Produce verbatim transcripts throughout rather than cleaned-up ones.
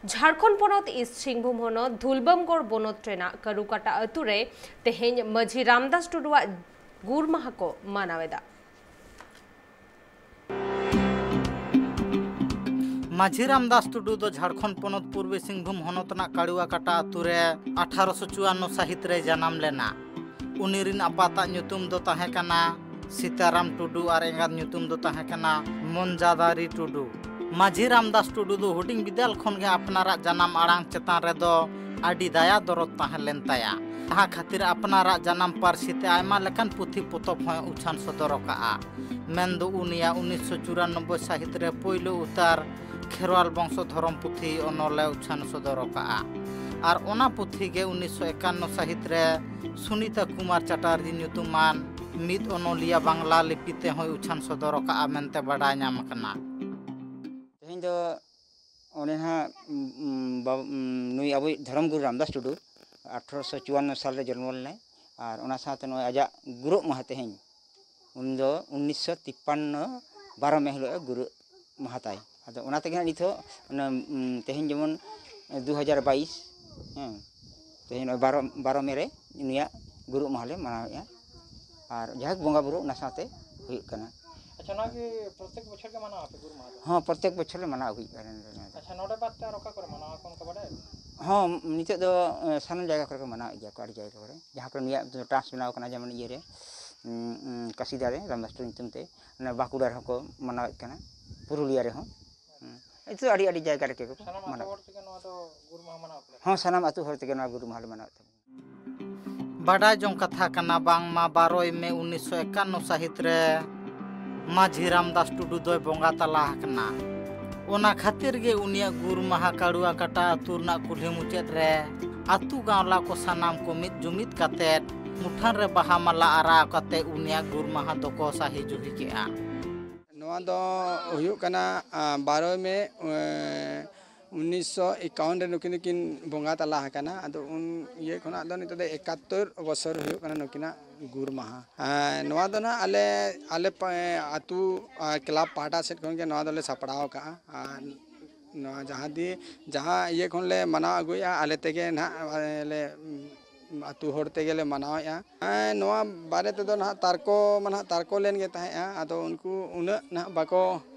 ᱡᱷᱟᱲᱠᱷᱚᱸᱰ ᱯᱚᱱᱚᱛ ᱤᱥᱴ ᱥᱤᱝᱵᱷᱩᱢ ᱦᱚᱱᱚᱛ ᱫᱷᱩᱞᱵᱟᱢᱜᱚᱲ ᱵᱚᱱᱚᱛ ᱨᱮᱱᱟᱜ ᱠᱟᱹᱨᱩᱠᱟᱴᱟ ᱟᱹᱛᱩ ᱨᱮ ᱛᱮᱦᱮᱧ ᱢᱟᱹᱡᱷᱤ ᱨᱟᱢᱫᱟᱥ ᱴᱩᱰᱩᱣᱟᱜ ᱜᱩᱨ ᱢᱟᱦᱟ ᱠᱚ ᱢᱟᱱᱟᱣ ᱮᱫᱟ᱾ ᱢᱟᱹᱡᱷᱤ ᱨᱟᱢᱫᱟᱥ ᱴᱩᱰᱩ ᱫᱚ ᱡᱷᱟᱲᱠᱷᱚᱸᱰ ᱯᱚᱱᱚᱛ ᱯᱩᱨᱵᱤ ᱥᱤᱝᱵᱷᱩᱢ ᱦᱚᱱᱚᱛ ᱨᱮᱱᱟᱜ ᱠᱟᱲᱩᱣᱟᱠᱟᱴᱟ ᱟᱹᱛᱩ ᱨᱮ ᱟᱴᱷᱟᱨᱚᱥᱚ ᱪᱩᱣᱟᱱᱱᱚ ᱥᱟᱹᱦᱤᱛ ᱨᱮ ᱡᱟᱱᱟᱢ ᱞᱮᱱᱟ᱾ ᱩᱱᱤ ᱨᱤᱱ ᱟᱯᱟᱛᱟᱜ ᱧᱩᱛᱩᱢ ᱫᱚ ᱛᱟᱦᱮᱸ ᱠᱟᱱᱟ ᱥᱤᱛᱟᱨᱟᱢ ᱴᱩᱰᱩ ᱟᱨ ᱮᱸᱜᱟᱛ ᱧᱩᱛᱩᱢ ᱫᱚ ᱛᱟᱦᱮᱸ ᱠᱟᱱᱟ ᱢᱚᱱᱡᱟᱫᱟᱨᱤ ᱴᱩᱰᱩ᱾ ᱢᱟᱹᱡᱷᱤ ᱨᱟᱢᱫᱟᱥ ᱴᱩᱰᱩ ᱫᱚ ᱦᱩᱰᱤᱧ ᱵᱤᱫᱟᱹᱞ ᱠᱷᱚᱱ ᱜᱮ ᱟᱯᱱᱟᱨᱟᱜ ᱡᱟᱱᱟᱢ ᱟᱲᱟᱝ ᱪᱮᱛᱟᱱ ᱨᱮᱫᱚ ᱟᱹᱰᱤ ᱫᱟᱭᱟ ᱫᱚᱨᱚᱫ ᱛᱟᱦᱮᱸ ᱞᱮᱱ ᱛᱟᱭᱟ, ᱡᱟᱦᱟᱸ ᱠᱷᱟᱹᱛᱤᱨ ᱟᱯᱱᱟᱨᱟᱜ ᱡᱟᱱᱟᱢ ᱯᱟᱹᱨᱥᱤ ᱛᱮ ᱟᱭᱢᱟ ᱞᱮᱠᱟᱱ ᱯᱩᱛᱷᱤ ᱯᱚᱛᱚᱵ ᱦᱚᱸᱭ ᱩᱪᱷᱟᱹᱱ ᱥᱚᱫᱚᱨ ᱟᱠᱟᱫᱼᱟ᱾ ᱢᱮᱱᱫᱚ ᱩᱱᱤᱭᱟᱜ ᱩᱱᱤᱥᱥᱚ ᱪᱩᱨᱟᱱᱚᱵᱵᱳᱭ ᱥᱟᱹᱦᱤᱛ ᱨᱮ ᱯᱳᱭᱞᱳ ᱩᱛᱟᱹᱨ ᱠᱷᱮᱨᱣᱟᱞ ᱵᱚᱝᱥᱚ ᱫᱷᱚᱨᱚᱢ ᱯᱩᱛᱷᱤ ᱚᱱᱚᱞᱮ ᱩᱪᱷᱟᱹᱱ ᱥᱚᱫᱚᱨ ᱟᱠᱟᱫᱼᱟ᱾ ᱟᱨ ᱚᱱᱟ ᱯᱩᱛᱷᱤ ᱜᱮ ᱩᱱᱤᱥᱥᱚ ᱮᱠᱟᱱᱱᱚ ᱥᱟᱹᱦᱤᱛ ᱨᱮ ᱥᱩᱱᱤᱛᱟ ᱠᱩᱢᱟᱨ ᱪᱟᱴᱟᱨᱡᱤ ᱧᱩᱛᱩᱢᱟᱱ ᱢᱤᱫ ᱚᱱᱚᱞᱤᱭᱟᱹ ᱵᱟᱝᱞᱟ ᱞᱤᱯᱤ ᱛᱮᱦᱚᱸᱭ ᱩᱪᱷᱟᱹᱱ ᱥᱚᱫᱚᱨ ᱟᱠᱟᱫᱼᱟ ᱢᱮᱱᱛᱮ ᱵᱟᱰᱟᱭ ᱧᱟᱢ ᱟᱠᱟᱱᱟ᱾ ᱛᱮᱦᱮᱧ ᱫᱚ ᱚᱱᱮ ᱱᱟᱦᱟᱜ, ᱩᱢ, ᱵᱟ-, ᱩᱢ, ᱱᱩᱭ ᱟᱵᱚᱭᱤᱡ ᱫᱷᱚᱨᱚᱢ ᱜᱩᱨᱩ ᱨᱟᱢᱫᱟᱥ ᱴᱩᱰᱩ ᱟᱴᱷᱨᱚᱥᱚ ᱪᱩᱣᱟᱱᱱᱚ ᱥᱟᱞ ᱨᱮ ᱡᱚᱱᱢᱚ ᱞᱮᱱᱟᱭ᱾ ᱟᱨ ᱚᱱᱟ ᱥᱟᱶᱛᱮ ᱱᱚᱜᱼᱚᱭ ᱟᱡᱟᱜ ᱜᱩᱨᱩᱜ ᱢᱟᱦᱟ ᱛᱮᱦᱮᱧ, ᱩᱱᱤ ᱫᱚ ᱩᱱᱤᱥᱥᱚ ᱛᱤᱯᱯᱟᱱᱱᱚ ᱵᱟᱨᱚ ᱢᱮ ᱦᱤᱞᱳᱜ ᱮ ᱜᱩᱨᱩᱜ ᱢᱟᱦᱟ ᱛᱟᱭ᱾ ᱟᱫᱚ ᱚᱱᱟ ᱛᱮᱜᱮ ᱦᱟᱸᱜ ᱱᱤᱛ ᱦᱚᱸ ᱚᱱᱟ, ᱩᱢ, ᱛᱮᱦᱮᱧ ᱡᱮᱢᱚᱱ ᱫᱩ ᱦᱟᱡᱟᱨ ᱵᱟᱭᱤᱥ, ᱦᱮᱸ, ᱛᱮᱦᱮᱧ ᱱᱚᱜᱼᱚᱭ ᱵᱟᱨᱚ, ᱵᱟᱨᱚ ᱢᱮ ᱨᱮ ᱩᱱᱤᱭᱟᱜ ᱜᱩᱨᱩᱜ ᱢᱟᱦᱟ ᱞᱮ ᱢᱟᱱᱟᱣᱮᱫᱼᱟ᱾ ᱟᱨ ᱡᱟᱭᱦᱳᱠ, ᱵᱚᱸᱜᱟ ᱵᱩᱨᱩ ᱚᱱᱟ ᱥᱟᱶᱛᱮ ᱦᱩᱭᱩᱜ ᱠᱟᱱᱟ᱾ ᱟᱪᱪᱷᱟ, ᱱᱚᱣᱟ ᱠᱤ ᱯᱨᱚᱛᱮᱠ ᱵᱚᱪᱷᱚᱨ ᱜᱮ ᱢᱟᱱᱟᱣ ᱟᱯᱮ ᱜᱩᱨᱩ ᱢᱟᱦᱟ ᱫᱚ? ᱦᱚᱸ, ᱯᱨᱚᱛᱮᱠ ᱵᱚᱪᱷᱚᱨ ᱞᱮ ᱢᱟᱱᱟᱣ ᱟᱹᱜᱩᱭᱮᱫ ᱠᱟᱱᱟ ᱱᱚᱣᱟ ᱫᱚ᱾ ᱟᱪᱪᱷᱟ, ᱱᱚᱰᱮ ᱵᱟᱫ ᱛᱮ ᱟᱨ ᱚᱠᱟ ᱠᱚᱨᱮ ᱢᱟᱱᱟᱣ ᱟᱠᱚ, ᱚᱱᱠᱟ ᱵᱟᱰᱟᱭ? ᱦᱚᱸ, ᱱᱤᱛᱚᱜ ᱫᱚ, ᱮ, ᱥᱟᱱᱟᱢ ᱡᱟᱭᱜᱟ ᱠᱚᱨᱮ ᱠᱚ ᱢᱟᱱᱟᱣᱮᱫ ᱜᱮᱭᱟ ᱠᱚ, ᱟᱹᱰᱤ ᱡᱟᱭᱜᱟ ᱠᱚᱨᱮ᱾ ᱡᱟᱦᱟᱸ ᱠᱚᱨᱮ ᱱᱩᱭᱟᱜ ᱫᱚ trust ᱵᱮᱱᱟᱣ ᱠᱟᱱᱟ, ᱡᱮᱢᱚᱱ ᱤᱭᱟᱹ ᱨᱮ, ᱩᱸ, ᱩᱸ, ᱠᱟᱥᱤᱫᱟ ᱨᱮ, ᱨᱟᱢᱫᱟᱥ ᱴᱩᱰᱩ ᱧᱩᱛᱩᱢ ᱛᱮ, ᱚᱱᱟ ᱵᱟᱸᱠᱩᱲᱟ ᱨᱮᱦᱚᱸ ᱠᱚ ᱢᱟᱱᱟᱣᱮᱫ ᱠᱟᱱᱟ, ᱯᱩᱨᱩᱞᱤᱭᱟᱹ ᱨᱮᱦᱚᱸ᱾ ᱦᱩᱸ᱾ ᱱᱤᱛᱚᱜ ᱟᱹᱰᱤ, ᱟᱹᱰᱤ ᱡᱟᱭᱜᱟ ᱨᱮᱜᱮ ᱠᱚ ᱥᱟᱱᱟᱢ ᱟᱹᱛᱩ ᱢᱟᱱᱟᱣ᱾ ᱦᱚᱲ ᱛᱮᱜᱮ ᱱᱚᱣᱟ ᱫᱚ ᱜᱩᱨ ᱢᱟᱦᱟ ᱢᱟᱱᱟᱣ ᱠᱟᱱᱟ? ᱦᱚᱸ, ᱥᱟᱱᱟᱢ ᱟᱹᱛᱩ ᱦᱚᱲ ᱛᱮᱜᱮ ᱱᱚᱣᱟ ᱜᱩᱨ ᱢᱟᱦᱟ ᱞᱮ ᱢᱟᱱᱟᱣᱮᱫ ᱛᱟᱵᱚᱱᱟ᱾ ᱵᱟᱰᱟᱭ ᱡᱚᱝ ᱠᱟᱛᱷᱟ ᱠᱟᱱᱟ, ᱵᱟᱝᱢᱟ ᱵᱟᱨᱚᱭ ᱢᱮ ᱩᱱᱤᱥᱥᱚ ᱮᱠᱟᱱᱱᱚ ᱥᱟᱹᱦᱤᱛ ᱨᱮ ᱢᱟᱹᱡᱷᱤ ᱨᱟᱢᱫᱟᱥ ᱴᱩᱰᱩ ᱫᱚᱭ ᱵᱚᱸᱜᱟ ᱛᱟᱞᱟ ᱟᱠᱟᱱᱟ᱾ ᱚᱱᱟ ᱠᱷᱟᱹᱛᱤᱨ ᱜᱮ ᱩᱱᱤᱭᱟᱜ ᱜᱩᱨ ᱢᱟᱦᱟ ᱠᱟᱲᱩᱣᱟ ᱠᱟᱴᱟ ᱟᱹᱛᱩ ᱨᱮᱱᱟᱜ ᱠᱩᱞᱦᱤ ᱢᱩᱪᱟᱹᱫ ᱨᱮ ᱟᱹᱛᱩ ᱜᱟᱶᱞᱟ ᱠᱚ ᱥᱟᱱᱟᱢ ᱠᱚ ᱢᱤᱫ ᱡᱩᱢᱤᱫ ᱠᱟᱛᱮᱫ ᱢᱩᱴᱷᱟᱹᱱ ᱨᱮ ᱵᱟᱦᱟ ᱢᱟᱞᱟ ᱟᱨᱟᱣ ᱠᱟᱛᱮ ᱩᱱᱤᱭᱟᱜ ᱜᱩᱨ ᱢᱟᱦᱟ ᱫᱚᱠᱚ ᱥᱟᱹᱦᱤ ᱡᱩᱦᱤ ᱠᱮᱜᱼᱟ᱾ ᱱᱚᱣᱟ ᱫᱚ ᱦᱩᱭᱩᱜ ᱠᱟᱱᱟ, ᱟ, ᱵᱟᱨᱚᱭ ᱢᱮ, ᱮ, ᱩᱱᱤᱥᱥᱚ ᱮᱠᱟᱣᱚᱱ ᱨᱮ ᱱᱩᱠᱤᱱ ᱫᱚᱠᱤᱱ ᱵᱚᱸᱜᱟ ᱛᱟᱞᱟ ᱟᱠᱟᱱᱟ᱾ ᱟᱫᱚ ᱩᱱ ᱤᱭᱟᱹ ᱠᱷᱚᱱᱟᱜ ᱫᱚ ᱱᱤᱛᱚᱜ ᱫᱚ ᱮᱠᱟᱛᱛᱳᱨ ᱵᱚᱪᱷᱚᱨ ᱦᱩᱭᱩᱜ ᱠᱟᱱᱟ ᱱᱩᱠᱤᱱᱟᱜ ᱜᱩᱨ ᱢᱟᱦᱟ᱾ ᱮ, ᱱᱚᱣᱟ ᱫᱚ ᱱᱟᱜ ᱟᱞᱮ, ᱟᱞᱮ ᱯᱟ-, ᱟᱹᱛᱩ, ᱟ, ᱠᱞᱟᱵᱽ ᱯᱟᱦᱴᱟ ᱥᱮᱫ ᱠᱷᱚᱱ ᱜᱮ ᱱᱚᱣᱟ ᱫᱚᱞᱮ ᱥᱟᱯᱲᱟᱣ ᱠᱟᱜᱼᱟ᱾ ᱟᱨ ᱱᱚᱣᱟ ᱡᱟᱦᱟᱸ ᱫᱤ ᱡᱟᱦᱟᱸ ᱤᱭᱟᱹ ᱠᱷᱚᱱ ᱞᱮ ᱢᱟᱱᱟᱣ ᱟᱹᱜᱩᱭᱮᱫᱼᱟ, ᱟᱞᱮ ᱛᱮᱜᱮ ᱱᱟᱦᱟᱜ ᱞᱮ ᱟᱹᱛᱩ ᱦᱚᱲ ᱛᱮᱜᱮ ᱞᱮ ᱢᱟᱱᱟᱣᱮᱫᱼᱟ᱾ ᱦᱮᱸ, ᱱᱚᱣᱟ ᱵᱟᱨᱮ ᱛᱮᱫᱚ ᱱᱟᱦᱟᱜ ᱛᱟᱨᱠᱚ ᱢᱟ ᱱᱟᱦᱟᱜ ᱛᱟᱨᱠᱚ ᱞᱮᱱ ᱜᱮ ᱛᱟᱦᱮᱸᱫᱼᱟ, ᱟᱫᱚ ᱩᱱᱠᱩ ᱩᱱᱟᱹᱜ ᱱᱟᱦᱟᱜ ᱵᱟᱠᱚ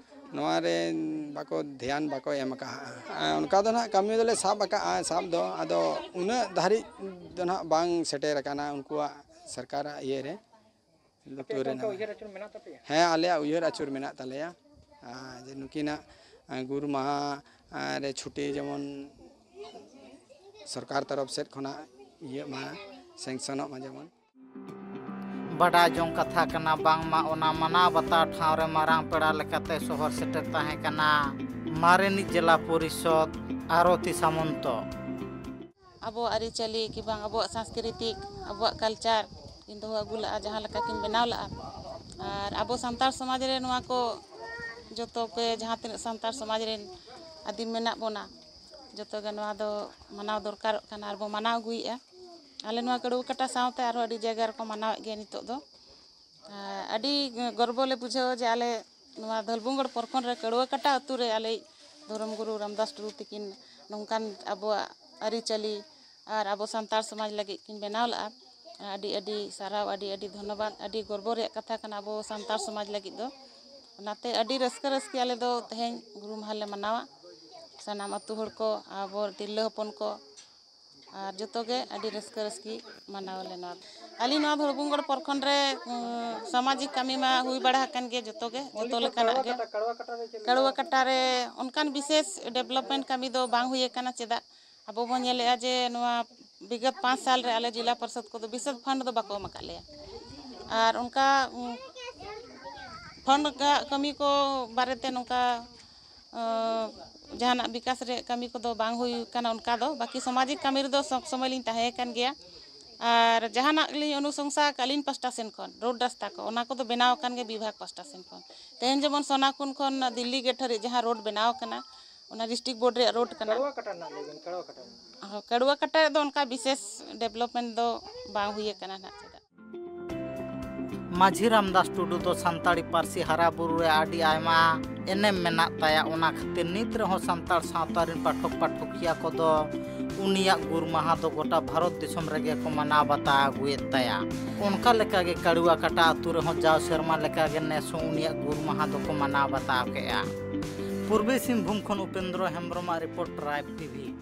ᱱᱚᱣᱟ ᱨᱮ ᱵᱟᱠᱚ ᱫᱷᱮᱭᱟᱱ ᱵᱟᱠᱚ ᱮᱢ ᱟᱠᱟᱫᱼᱟ᱾ ᱚᱱᱠᱟ ᱫᱚ ᱱᱟᱦᱟᱜ ᱠᱟᱹᱢᱤ ᱫᱚᱞᱮ ᱥᱟᱵ ᱟᱠᱟᱫᱼᱟ, ᱥᱟᱵ ᱫᱚ, ᱟᱫᱚ ᱩᱱᱟᱹᱜ ᱫᱷᱟᱹᱨᱤᱡ ᱫᱚ ᱱᱟᱦᱟᱜ ᱵᱟᱝ ᱥᱮᱴᱮᱨ ᱟᱠᱟᱱᱟ ᱩᱱᱠᱩᱣᱟᱜ ᱥᱚᱨᱠᱟᱨᱟᱜ ᱤᱭᱟᱹ ᱨᱮ᱾ ᱞᱩᱛᱩᱨ ᱨᱮ ᱱᱟᱦᱟᱜ᱾ ᱦᱮᱸ, ᱟᱞᱮᱭᱟᱜ ᱩᱭᱦᱟᱹᱨ ᱟᱹᱪᱩᱨ ᱢᱮᱱᱟᱜ ᱛᱟᱞᱮᱭᱟ᱾ ᱟᱨ ᱡᱮ ᱱᱩᱠᱤᱱᱟᱜ ᱜᱩᱨ ᱢᱟᱦᱟ ᱨᱮ ᱪᱷᱩᱴᱤ ᱡᱮᱢᱚᱱ ᱥᱚᱨᱠᱟᱨ ᱛᱚᱨᱚᱯ ᱥᱮᱫ ᱠᱷᱚᱱᱟᱜ ᱤᱭᱟᱹᱜ ᱢᱟ, ᱥᱮᱝᱥᱚᱱᱚᱜ ᱢᱟ ᱡᱮᱢᱚᱱ᱾ ᱵᱟᱰᱟᱭ ᱡᱚᱝ ᱠᱟᱛᱷᱟ ᱠᱟᱱᱟ ᱵᱟᱝᱢᱟ ᱚᱱᱟ ᱢᱟᱱᱟᱣ ᱵᱟᱛᱟᱣ ᱴᱷᱟᱶ ᱨᱮ ᱢᱟᱨᱟᱝ ᱯᱮᱲᱟ ᱞᱮᱠᱟᱛᱮ ᱥᱚᱦᱚᱨ ᱥᱮᱴᱮᱨ ᱛᱟᱦᱮᱸ ᱠᱟᱱᱟ ᱢᱟᱨᱮᱱᱤᱡ ᱡᱮᱞᱟ ᱯᱚᱨᱤᱥᱚᱫᱽ ᱟᱨᱚᱛᱤ ᱥᱟᱢᱚᱱᱛᱚ᱾ ᱟᱵᱚᱣᱟᱜ ᱟᱹᱨᱤᱪᱟᱹᱞᱤ ᱠᱤ ᱵᱟᱝ ᱟᱵᱚᱣᱟᱜ ᱥᱟᱝᱥᱠᱨᱤᱛᱤᱠ, ᱟᱵᱚᱣᱟᱜ ᱠᱟᱞᱪᱟᱨ ᱠᱤᱱ ᱫᱚᱦᱚ ᱟᱹᱜᱩ ᱞᱟᱜᱼᱟ, ᱡᱟᱦᱟᱸ ᱞᱮᱠᱟ ᱠᱤᱱ ᱵᱮᱱᱟᱣ ᱞᱟᱜᱼᱟ᱾ ᱟᱨ ᱟᱵᱚ ᱥᱟᱱᱛᱟᱲ ᱥᱚᱢᱟᱡᱽ ᱨᱮ ᱱᱚᱣᱟ ᱠᱚ ᱡᱚᱛᱚ ᱜᱮ ᱡᱟᱦᱟᱸ ᱛᱤᱱᱟᱹᱜ ᱥᱟᱱᱛᱟᱲ ᱥᱚᱢᱟᱡᱽ ᱨᱮᱱ ᱟᱹᱫᱤᱢ ᱢᱮᱱᱟᱜ ᱵᱚᱱᱟ, ᱡᱚᱛᱚ ᱜᱮ ᱱᱚᱣᱟ ᱫᱚ ᱢᱟᱱᱟᱣ ᱫᱚᱨᱠᱟᱨᱚᱜ ᱠᱟᱱᱟ ᱟᱨ ᱵᱚ ᱢᱟᱱᱟᱣ ᱟᱹᱜᱩᱭᱮᱫᱼᱟ᱾ ᱟᱞᱮ ᱱᱚᱣᱟ ᱠᱟᱹᱲᱩᱣᱟᱹ ᱠᱟᱴᱟ ᱥᱟᱶᱛᱮ ᱟᱨᱦᱚᱸ ᱟᱹᱰᱤ ᱡᱟᱭᱜᱟ ᱨᱮᱠᱚ ᱢᱟᱱᱟᱣᱮᱫ ᱜᱮᱭᱟ ᱱᱤᱛᱚᱜ ᱫᱚ᱾ ᱟᱹᱰᱤ ᱜᱚᱨᱵᱚ ᱞᱮ ᱵᱩᱡᱷᱟᱹᱣᱟ ᱡᱮ ᱟᱞᱮ ᱱᱚᱣᱟ ᱫᱷᱟᱹᱞᱵᱩᱝᱜᱚᱲ ᱯᱨᱚᱠᱷᱚᱸᱰ ᱨᱮ ᱠᱟᱹᱲᱩᱣᱟᱹ ᱠᱟᱴᱟ ᱟᱹᱛᱩ ᱨᱮ ᱟᱞᱮᱭᱤᱡ ᱫᱷᱚᱨᱚᱢ ᱜᱩᱨᱩ ᱨᱟᱢᱫᱟᱥ ᱴᱩᱰᱩ ᱛᱤᱠᱤᱱ ᱱᱚᱝᱠᱟᱱ ᱟᱵᱚᱣᱟᱜ ᱟᱹᱨᱤᱪᱟᱹᱞᱤ ᱟᱨ ᱟᱵᱚ ᱥᱟᱱᱛᱟᱲ ᱥᱚᱢᱟᱡᱽ ᱞᱟᱹᱜᱤᱫ ᱠᱤᱱ ᱵᱮᱱᱟᱣ ᱞᱟᱜᱼᱟ᱾ ᱟᱹᱰᱤ ᱟᱹᱰᱤ ᱥᱟᱨᱦᱟᱣ, ᱟᱹᱰᱤ ᱟᱹᱰᱤ ᱫᱷᱚᱱᱱᱚᱵᱟᱫᱽ᱾ ᱟᱹᱰᱤ ᱜᱚᱨᱵᱚ ᱨᱮᱭᱟᱜ ᱠᱟᱛᱷᱟ ᱠᱟᱱᱟ ᱟᱵᱚ ᱥᱟᱱᱛᱟᱲ ᱥᱚᱢᱟᱡᱽ ᱞᱟᱹᱜᱤᱫ ᱫᱚ᱾ ᱚᱱᱟᱛᱮ ᱟᱹᱰᱤ ᱨᱟᱹᱥᱠᱟᱹ ᱨᱟᱹᱥᱠᱤ ᱟᱞᱮ ᱫᱚ ᱛᱮᱦᱮᱧ ᱜᱩᱨᱩ ᱢᱟᱦᱟ ᱞᱮ ᱢᱟᱱᱟᱣᱟ᱾ ᱥᱟᱱᱟᱢ ᱟᱹᱛᱩ ᱦᱚᱲ ᱠᱚ, ᱟᱵᱚ ᱛᱤᱨᱞᱟᱹ ᱦᱚᱯᱚᱱ ᱠᱚ, ᱟᱨ ᱡᱚᱛᱚ ᱜᱮ ᱟᱹᱰᱤ ᱨᱟᱹᱥᱠᱟᱹ ᱨᱟᱹᱥᱠᱤ ᱢᱟᱱᱟᱣ ᱟᱞᱮ ᱱᱚᱣᱟ᱾ ᱟᱹᱞᱤᱧ ᱱᱚᱣᱟ ᱫᱷᱚᱲᱵᱩᱝᱜᱚᱲ ᱯᱨᱚᱠᱷᱚᱸᱰ ᱨᱮ ᱩᱸ, ᱥᱟᱢᱟᱡᱤᱠ ᱠᱟᱹᱢᱤ ᱢᱟ ᱦᱩᱭ ᱵᱟᱲᱟ ᱟᱠᱟᱱ ᱜᱮ, ᱡᱚᱛᱚ ᱜᱮ, ᱡᱚᱛᱚ ᱞᱮᱠᱟᱱᱟᱜ ᱜᱮ᱾ ᱠᱟᱹᱲᱩᱣᱟᱹ ᱠᱟᱴᱟ ᱨᱮ ᱚᱱᱠᱟᱱ ᱵᱤᱥᱮᱥ ᱰᱮᱵᱷᱞᱚᱯᱢᱮᱱᱴ ᱠᱟᱹᱢᱤ ᱫᱚ ᱵᱟᱝ ᱦᱩᱭ ᱟᱠᱟᱱᱟ᱾ ᱪᱮᱫᱟᱜ ᱟᱵᱚ ᱵᱚᱱ ᱧᱮᱞᱮᱫᱼᱟ ᱡᱮ ᱱᱚᱣᱟ ᱵᱤᱜᱚᱛ ᱯᱟᱸᱪ ᱥᱟᱞ ᱨᱮ ᱟᱞᱮ ᱡᱮᱞᱟ ᱯᱚᱨᱤᱥᱚᱫᱽ ᱠᱚᱫᱚ ᱵᱤᱥᱮᱥ ᱯᱷᱟᱱᱰ ᱫᱚ ᱵᱟᱠᱚ ᱮᱢ ᱟᱠᱟᱫ ᱞᱮᱭᱟ᱾ ᱟᱨ ᱚᱱᱠᱟ ᱩᱸ, ᱯᱷᱟᱱᱰ ᱨᱮᱭᱟᱜ ᱠᱟᱹᱢᱤ ᱠᱚ ᱵᱟᱨᱮᱛᱮ ᱱᱚᱝᱠᱟ ᱟᱸ, ᱡᱟᱦᱟᱱᱟᱜ ᱵᱤᱠᱟᱥ ᱨᱮᱭᱟᱜ ᱠᱟᱹᱢᱤ ᱠᱚᱫᱚ ᱵᱟᱝ ᱦᱩᱭ ᱠᱟᱱᱟ ᱚᱱᱠᱟ ᱫᱚ᱾ ᱵᱟᱹᱠᱤ ᱥᱟᱢᱟᱡᱤᱠ ᱠᱟᱹᱢᱤ ᱨᱮᱫᱚ ᱥᱚᱵᱽ ᱥᱚᱢᱚᱭ ᱞᱤᱧ ᱛᱟᱦᱮᱸ ᱠᱟᱱ ᱜᱮᱭᱟ᱾ ᱟᱨ ᱡᱟᱦᱟᱱᱟᱜ ᱞᱤᱧ ᱚᱱᱩᱥᱚᱝᱥᱟ ᱟᱠᱟᱫ ᱟᱹᱞᱤᱧ ᱯᱟᱥᱴᱟ ᱥᱮᱱ ᱠᱷᱚᱱ, ᱨᱳᱰ ᱨᱟᱥᱛᱟ ᱠᱚ, ᱚᱱᱟ ᱠᱚᱫᱚ ᱵᱮᱱᱟᱣ ᱟᱠᱟᱱ ᱜᱮ ᱵᱤᱵᱷᱟᱜᱽ ᱯᱟᱥᱴᱟ ᱥᱮᱱ ᱠᱷᱚᱱ᱾ ᱛᱮᱦᱮᱧ ᱡᱮᱢᱚᱱ ᱥᱳᱱᱟᱠᱩᱱ ᱠᱷᱚᱱ ᱫᱤᱞᱞᱤ ᱜᱮᱴ ᱦᱟᱹᱨᱤᱡ ᱡᱟᱦᱟᱸ ᱨᱳᱰ ᱵᱮᱱᱟᱣ ᱟᱠᱟᱱᱟ, ᱚᱱᱟ ᱰᱤᱥᱴᱨᱤᱠᱴ ᱵᱳᱨᱰ ᱨᱮᱭᱟᱜ ᱨᱳᱰ ᱠᱟᱱᱟ᱾ ᱠᱟᱲᱣᱟ ᱠᱟᱴᱟ ᱨᱮᱱᱟᱜ ᱞᱟᱹᱭ ᱵᱮᱱ, ᱠᱟᱲᱣᱟ ᱠᱟᱴᱟ ᱨᱮᱱᱟᱜ᱾ ᱦᱚᱸ, ᱠᱟᱲᱣᱟ ᱠᱟᱴᱟ ᱨᱮᱫᱚ ᱚᱱᱠᱟ ᱵᱤᱥᱮᱥ ᱰᱮᱵᱷᱞᱚᱯᱢᱮᱱᱴ ᱫᱚ ᱵᱟᱝ ᱦᱩᱭ ᱟᱠᱟᱱᱟ ᱱᱟᱦᱟᱜ, ᱪᱮᱫᱟᱜ? ᱢᱟᱹᱡᱷᱤ ᱨᱟᱢᱫᱟᱥ ᱴᱩᱰᱩ ᱫᱚ ᱥᱟᱱᱛᱟᱲᱤ ᱯᱟᱹᱨᱥᱤ ᱦᱟᱨᱟ ᱵᱩᱨᱩ ᱨᱮ ᱟᱹᱰᱤ ᱟᱭᱢᱟ ᱮᱱᱮᱢ ᱢᱮᱱᱟᱜ ᱛᱟᱭᱟ᱾ ᱚᱱᱟ ᱠᱷᱟᱹᱛᱤᱨ ᱱᱤᱛ ᱨᱮᱦᱚᱸ ᱥᱟᱱᱛᱟᱲ ᱥᱟᱶᱛᱟ ᱨᱮᱱ ᱯᱟᱴᱷᱚᱠ ᱯᱟᱴᱷᱚᱠᱤᱭᱟᱹ ᱠᱚᱫᱚ ᱩᱱᱤᱭᱟᱜ ᱜᱩᱨ ᱢᱟᱦᱟ ᱫᱚ ᱜᱚᱴᱟ ᱵᱷᱟᱨᱚᱛ ᱫᱤᱥᱚᱢ ᱨᱮᱜᱮ ᱠᱚ ᱢᱟᱱᱟᱣ ᱵᱟᱛᱟᱣ ᱟᱹᱜᱩᱭᱮᱫ ᱛᱟᱭᱟ᱾ ᱚᱱᱠᱟ ᱞᱮᱠᱟᱜᱮ ᱠᱟᱲᱩᱣᱟ ᱠᱟᱴᱟ ᱟᱹᱛᱩ ᱨᱮᱦᱚᱸ ᱡᱟᱣ ᱥᱮᱨᱢᱟ ᱞᱮᱠᱟᱜᱮ ᱱᱮᱥ ᱦᱚᱸ ᱩᱱᱤᱭᱟᱜ ᱜᱩᱨ ᱢᱟᱦᱟ ᱫᱚᱠᱚ ᱢᱟᱱᱟᱣ ᱵᱟᱛᱟᱣ ᱠᱮᱫᱼᱟ᱾ ᱯᱩᱨᱵᱤ ᱥᱤᱝᱵᱷᱩᱢ ᱠᱷᱚᱱ ᱩᱯᱮᱱᱫᱨᱚ ᱦᱮᱢᱵᱨᱚᱢᱟᱜ ᱨᱤᱯᱳᱨᱴ, ᱴᱨᱟᱭᱤᱵᱽ ᱴᱤᱵᱷᱤ᱾